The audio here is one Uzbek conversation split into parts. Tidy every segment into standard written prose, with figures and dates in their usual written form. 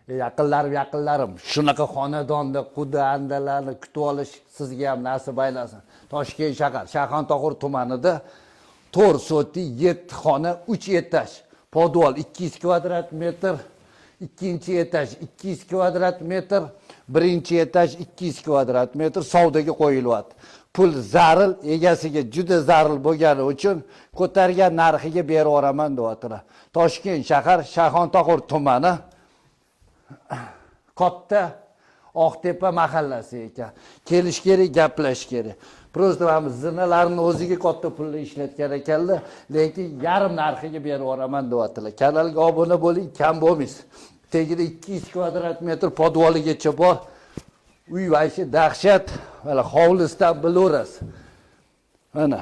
Yaqinlarim, yaqinlarim, shunaqa xonadonda quda andalarni kutib olish sizga ham nasib aylasin. Toshkent shahar, Shayxontohur tumanida 4 sotix, 7 xona, 3 etaj. Podval 200 kvadrat metr, ikkinchi etaj 200 kvadrat metr, birinchi etaj 200 kvadrat metr savdoga qo'yilyapti. Pul zaril, egasiga juda zaril bo'lgani uchun ko'targan narxiga berib yuboraman deyaptilar. Toshkent shahar, Shayxontohur tumani, Katta Oqtepa mahallasi ekan. Kelish kerak, gaplashish kerak. Просто mana zinalarni o'ziga katta pulni ishlatgan ekanlar, lekin yarim narxiga berib yuboraman deyaptilar. Kanalga obuna bo'ling, kam bo'lmaysiz. Tagida 200 kvadrat metr podvoligacha bor. Uy vashi dahshat. Mana hovlisidan bilaverasiz. Mana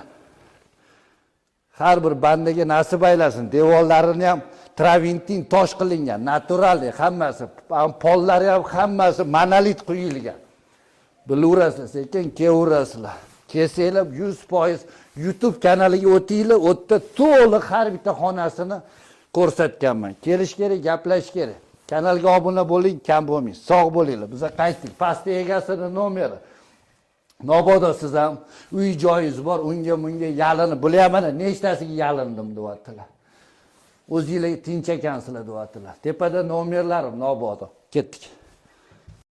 har bir bandaga nasib aylasin. Devorlarini ham traventin tosh qilingan, naturalniy hammasi. Pollari ham hammasi monolit quyilgan. Bilaverasizlar, sekin kelaverasizlar. Kelsanglar 100% YouTube kanaliga o'tinglar, u yerda to'liq har bitta xonasini ko'rsatganman. Kelish kerak, gaplashish kerak. Kanalga obuna bo'ling, kam bo'lmaysiz. Sog' bo'linglar. Biz qaytdik. Pastda egasini nomeri. Mabodo siz ham uy joyingiz bor, unga bunga yalinib, bular ham mana nechtasiga yalindim deyaptilar. O'zinglar tinch ekansizlar deyaptilar. Tepada nomerlarim, mabodo. Ketdik.